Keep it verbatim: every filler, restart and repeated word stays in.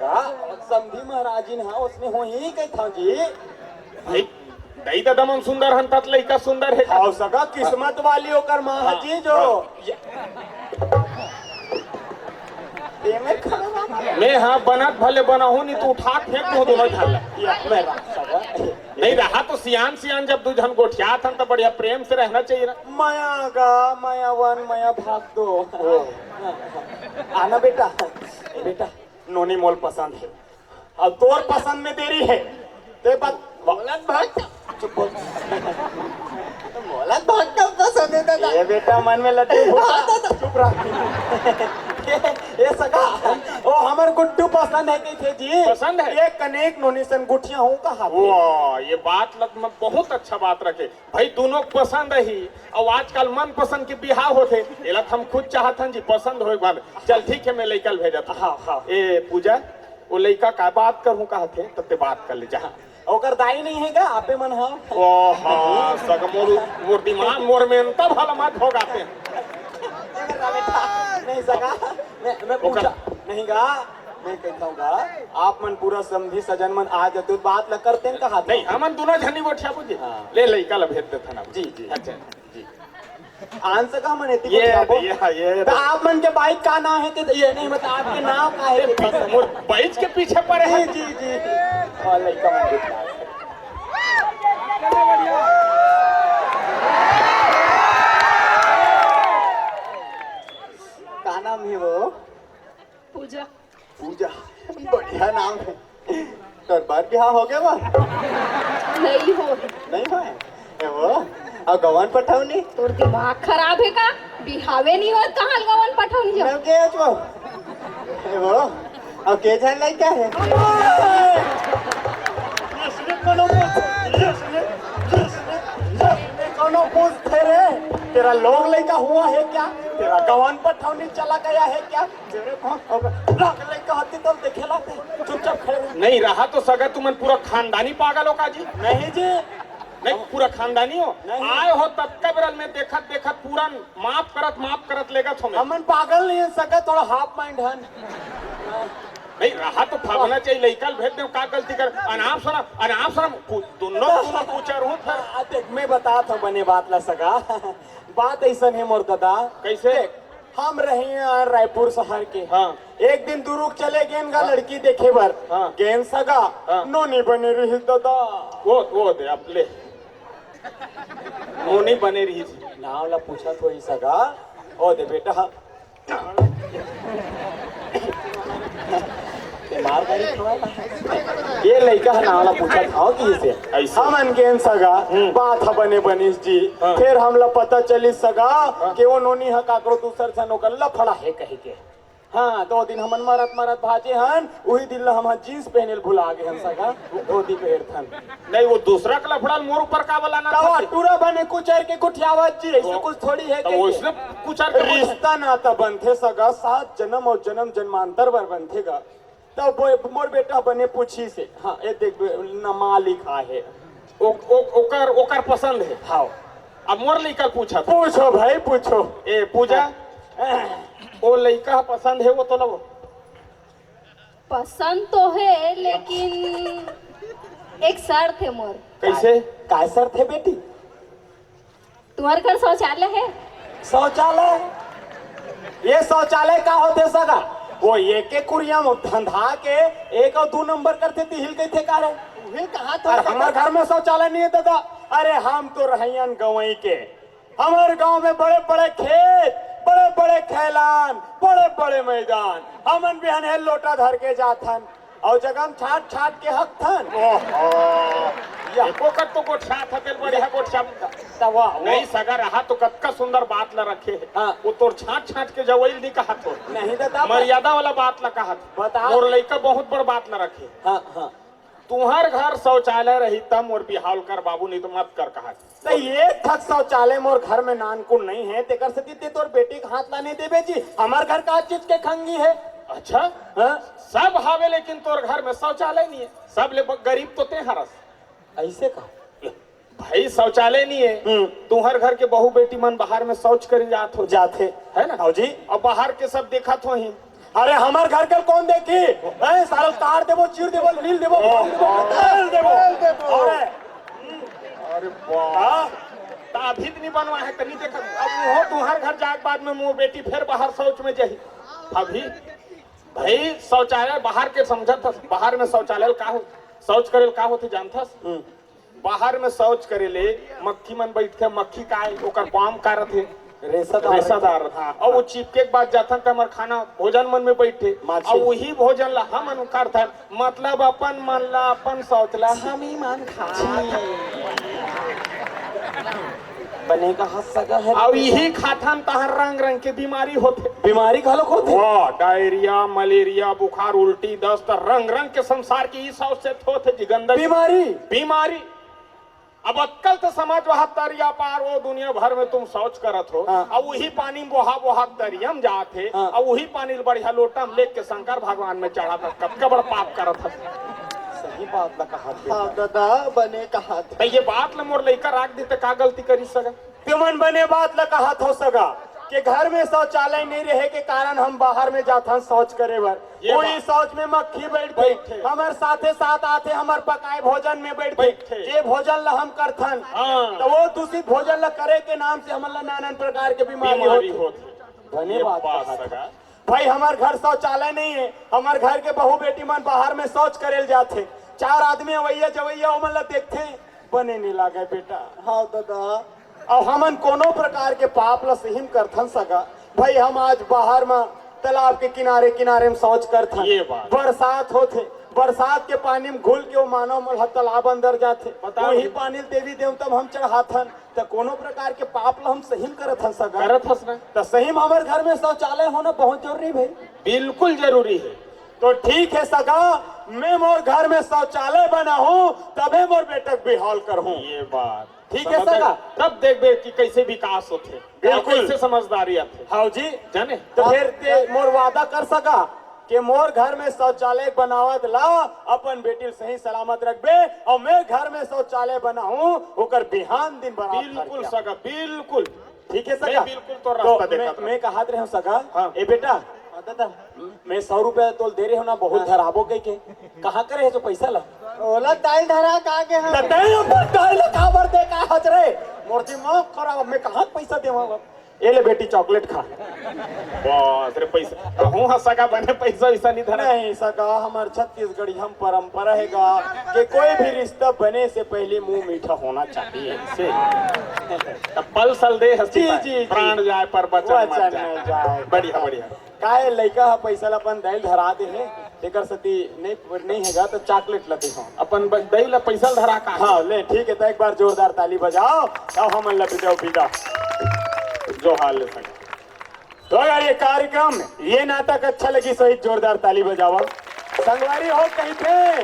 हाँ, समधी महाराजिन हा, ओसने होही कहिथंव जी। भाई, दई ददा मन सुंदर हन, तत लइका सुंदर हे का? अउ सगा किस्मत वाली ओकर माँ हा हाँ, जी जो हाँ। ये, ये मैं खड़ा रहा। मैं हाँ बनत भले बनाहूँ, नहीं तो उठा के फेंक दूँ दोनों झन ला। ये मेरा सगा। नहीं रहा तो सियान सियान जब दू झन गोठियात हन तो बढ़िया प्रेम से रहना चाहिए ना। मया गा, मया वन, मया भाग दो। ओ। आना बेटा, ए बेटा, नोनी मोल पसंद हे। अब तोर पसंद में देरी हे। ते बात बोलत भाग। चुप बोल। बोलत भाग का पसंद हे दादा। ए बेटा, मन में लड्डू भूसा। हाँ, दादा। चुप रह। ए सगा, ओ हमर गुड्डू पसंद हे कहिथे जी। पसंद हे? एक कनेक नोनी सन गुठिया हूँ कहा थे। वाह, ये बात लग में बहुत अच्छा बात रखे। भाई, दोनों पसंद ही, अउ आजकल मन पसंद के बिहाव होथे, एला त हम खुद चाहत हन जी, पसंद होए के बाद। चल, ठीक हे, मैं लइका ल भेजत हन। हाँ, हाँ। ए, पूजा, वो लइका का बात करहूँ कहत हे, त ते बात कर ले, जा। हाँ। ओकर दाई नहीं हे का? आपे मन हव। ओ, हाँ, सगा मोर, मोर दिमाग, मोर में अंता भला मत होगा ते। नहीं सगा, मैं, मैं ओकर पूछा, नहीं गा। मैं कहता हूँ गा, आप मन पूरा समधी सजन मन आ जाते, बात ला करते हैं कहा था? नहीं, हमन दोनों झनी गोठिया बुझे। हाँ। ले लइका ला भेज देथन अब। जी, जी। अच्छा। जी। आन सका मन एती ये, गोठिया को। ये, ये, तो आप मन के बाइक का नाम हे? तो ये नहीं बता, आपके नाम का हे? ये मोर बाइक के पीछे पड़े जी, हैं। जी, जी। और लइका मन के का नाम हे वो? पूजा। पूजा, बढ़िया नाम हे। तोर बर बिहाव हो गे वो? नहीं हो। नहीं होय? ए वो, अउ गवन पठौनी? तोर दिमाग खराब हे का? बिहावे नहीं होय, कहाँ गवन पठौनी जाओ? नहीं के वो? ए वो, अउ के झन लइका हे? कोनो पूछथे रे, तेरा लोग लइका हुआ है क्या? तेरा गवन पठौनी चला गया है क्या? तेरे भाग, अब राख ले कहती तो देखे लाते, चुपचाप खड़े रह। नहीं रहा तो सगा तुमन पूरा खानदानी पागल हो का जी? नहीं जी। नहीं, पूरा खानदानी हो? नहीं। आए हो ततका बेरा ल मैं देखत देखत पूरा माफ करत, माफ करत लेगत हो मैं। हमन पागल नहीं है सगा, थोड़ा हाफ माइंड हन। नहीं रहा तो भागना चाहिए, लइका ल भेज दे, का गलती कर? अनाप सनाप, अनाप सनाप, कु-, दोनों, दोनों कुचर हूँ फिर। आ, देख, मैं बतात हूँ बने बात ला सगा। बात अइसन हे मोर ददा। कैसे? देख, हम रहे हैं रायपुर शहर के। हाँ। एक दिन दुरुग चले गेन गा हाँ। लड़की देखे बर। हाँ। गेन सगा, हाँ। नोनी बने रहिस ददा। वो, वो दे, अब ले। नोनी बने रहिस। नाव ला पूछत होही सगा। ओ दे बेटा, ते मार गाड़ी खवाए ला। ये लइका ह नाव ला पूछत हव कि इसे। ऐसे। हमन गेन सगा, हम्म। बात ह बने बनिस जी। हाँ। फेर हमला पता चलिस सगा हाँ। कि वो नोनी ह काकरो दूसर झन ओकर लफड़ा हे कहिके। हाँ, तो दिन हमन मरत मरत भाजे हन, उही दिन ला हमन जींस पहने ल भुला गे हन सगा, धोती पहनथन। नहीं, वो दूसरा के लफड़ा ल मोर ऊपर का बलाना तब था? टूरा बने कुचर के गुठियावत जी, ऐसे तो, कुछ थोड़ी है तो कहिके। उसने कुचर के गुठिया- रिश्ता नाता बनथे सगा, सात जनम अउ जनम जन्मांतर बर बनथे गा। तब वो मोर बेटा बने पूछिस हे, हाँ, ए देख, नाम लिखा हे। ओ-, ओ-, ओकर, ओकर पसंद हे। हाँ। अब मोर लइका पूछा था। पूछो भाई, पूछो। ए, पूजा, हाँ। ओ लइका पसंद हे वो तोला वो? पसंद तो हे, लेकिन एक शर्त हे मोर। कैसे? काय शर्त हे बेटी? तुम्हारे घर शौचालय हे? शौचालय? ये शौचालय का होथे सगा? वो एक एक कुरिया में धंधा के एक अउ दू नंबर करथे, तिही ल कहिथे का रे? उही ल कहा था अरे सगा। हमर घर में शौचालय नहीं हे दादा। अरे हम तो रहइयन गंवई के। हमर गांव में बड़े बड़े खेत, बड़े बड़े खैलान, बड़े बड़े मैदान। हमन बिहन हे लोटा धर के जाथन। अउ जगह म छाट छाट के हकथन। ओहो। या। एको कर तो गोठियात हते, बढ़िया गोठिया। तब वाह, वो नहीं, सगा रहा तो कतका सुंदर बात ला रखे हे। हाँ। वो तोर छाट छाट के जवई ल नहीं कहत हो। नहीं दादा, मर्यादा वाला बात ला कहत। बता। मोर लइका बहुत बड़ बात ला रखे। हाँ, हाँ। तुंहर घर शौचालय रही तब मोर बिहाव ल कर बाबू, नहीं तो मत कर कहत। त एक ठक शौचालय मोर घर में नानकुन नहीं हे, तेकर सेती ते तोर बेटी के हाथ ला नहीं देबे जी। हमर घर का चीज के खंगी हे? अच्छा? हाँ? सब हावे लेकिन तोर घर में शौचालय नहीं हे। सब ले ब-, गरीब तो ते हरस। ऐसे का? भाई शौचालय नहीं हे। हम्म। तुंहर घर के बहू बेटी मन बाहर में शौच करे जात हो। जात हे। है ना? हाँ जी। अब बाहर के सब देखत होही। अरे, हमर घर के कौन देखी? हैं, साला काट देबो, चीर देबो, लील देबो, फोड़ देबो, बेल देबो। अरे, अरे वाह। हाँ? त अभी त नहीं बनवा है, तनी देख। अब वो तुहार घर जाए के बाद में मोर बेटी फिर बाहर शौच में जाही। अभी भाई, शौचालय बाहर के समझत हस, बाहर में शौचालय का हो, शौच करे का होथे जानथस? हम्म। बाहर में शौच करे ले मक्खी मन बैठथे, मक्खी काय, ओकर बाम का रथे? रेसादार। रेसादार। हाँ, अउ वो हाँ। चिपके के बाद जाथन त हमर खाना भोजन मन में बैठथे, माछी। अउ वही भोजन ला हमन करथन, मतलब अपन मन ला, अपन शौच ला हम ही मन खा। बने कहा सगा है। अउ इही खाथन तहर रंग रंग के बीमारी होथे। बीमारी घलोक होथे। वाह, डायरिया, मलेरिया, बुखार, उल्टी, दस्त, रंग रंग के संसार के ई शौच से होथे जी, गंदगी। बीमारी। बीमारी। अब अक्कल तो समझ वहा तरिया पार, वो दुनिया भर में तुम शौच करत हो, हाँ। अब वही पानी में बोहा बोहा तरिया में जात हे, हाँ। अब वही पानी ल बढ़िया लोटा में लेके शंकर भगवान में चढ़ा था, कब का बड़ा पाप करत हस। सही बात ला कहा थे। हाँ दादा, बने कहा थे। त ये बात ल मोर लइका राख दे त का गलती करी सगा? तुमन बने बात ल कहा थो सगा, के घर में शौचालय नहीं रहे के कारण हम बाहर में जाथन शौच करे बर। ये वही बात। शौच में मक्खी बैठथे, बैठथे। हमर साथे साथ आथे, हमर पकाए भोजन में बैठथे। बैठथे। जे भोजन ला हम करथन, हाँ। त वो दूषित भोजन ला करे के नाम से हमन ला नानन प्रकार के बीमारी बीमारी होथे। होथे। बने ये बात बात कहा था। सगा। भाई, हमर घर शौचालय नहीं है, हमर घर के बहू बेटी मन बाहर में शौच करे ल जाथे, चार आदमी अवैया जवैया ओमन ला देखथे, बने नहीं लागे बेटा। हाँ दादा। अब हमन कोनो प्रकार के पाप ला सही म करथन सगा। भाई, हम आज बाहर म तालाब के किनारे किनारे म शौच करथन। ये बात। बरसात होथे, बरसात के पानी म घुल के वो मानव मन ह तालाब अंदर जाथे। बताओ। वही पानी ल देवी देवता म हम चढ़ाथन, त कोनो प्रकार के पाप ला हम सही म करथन सगा। करत हस ना। त सही म हमर घर में शौचालय होना बहुत जरूरी भाई। बिल्कुल जरूरी है। तो ठीक है सगा, मैं मोर घर में शौचालय बनाहूँ, तभे मोर बेटा के बिहाव करहूँ। ये बात। ठीक है समझ सगा। तब देखबे कि कैसे विकास होथे, बिल्कुल। कैसे समझदारी आथे। हाँ जी। जाने? तो फिर ते मोर वादा कर सगा कि मोर घर में शौचालय बनावत ला अपन बेटी ल सही सलामत रखबे, अउ मैं घर में शौचालय बनाहूँ, ओकर बिहान दिन बराबर बिल्कुल करके। सगा, बिल्कुल। ठीक है सगा। मैं बिल्कुल तोर तो रास्ता मैं, देखत रहूँ। मैं कहत रहे हूँ सगा, हाँ। ए बेटा, हाँ, दादा। मैं सौ रुपया तोल दे रहे हूँ ना, बहुत हाँ। धराबो कह के। कहाँ करे है तो पैसा ला? ओला दाई धरा का के हम। त तैं अपन दाई ला काबर दे का हच रे? मोर दिमाग खराब, मैं कहाँ पैसा देवा अब? ये ले बेटी, चॉकलेट खा। बस रे, पैसा। कहूँ हा सगा बने पैसा वैसा नहीं धरा। नहीं सगा, हमर छत्तीसगढ़ी हम परंपरा है गा कि कोई भी रिश्ता बने से पहले मुंह मीठा होना चाहिए। से। त पल सल दे हस्ती जी, पाए। जी, जी। प्राण जाए पर वचन मत वचन जाए। न जाए। बढ़िया, बढ़िया। काहे लइका ह पैसा ल अपन दाई ल धरा दे हे, तेकर सेती नइ, नइ हे गा, त चॉकलेट ल दे हंव। अपन ब-, दाई ल पैसा ल धरा का? हाँ, ले, ठीक हे, त एक बार जोरदार ताली बजाओ, तब हमन ल बिदा, बिदा जोहार ले सकत। तो यार, ये कार्यक्रम, ये नाटक अच्छा लगिस होही, जोरदार ताली बजाओ। संगवारी हो कहिथे,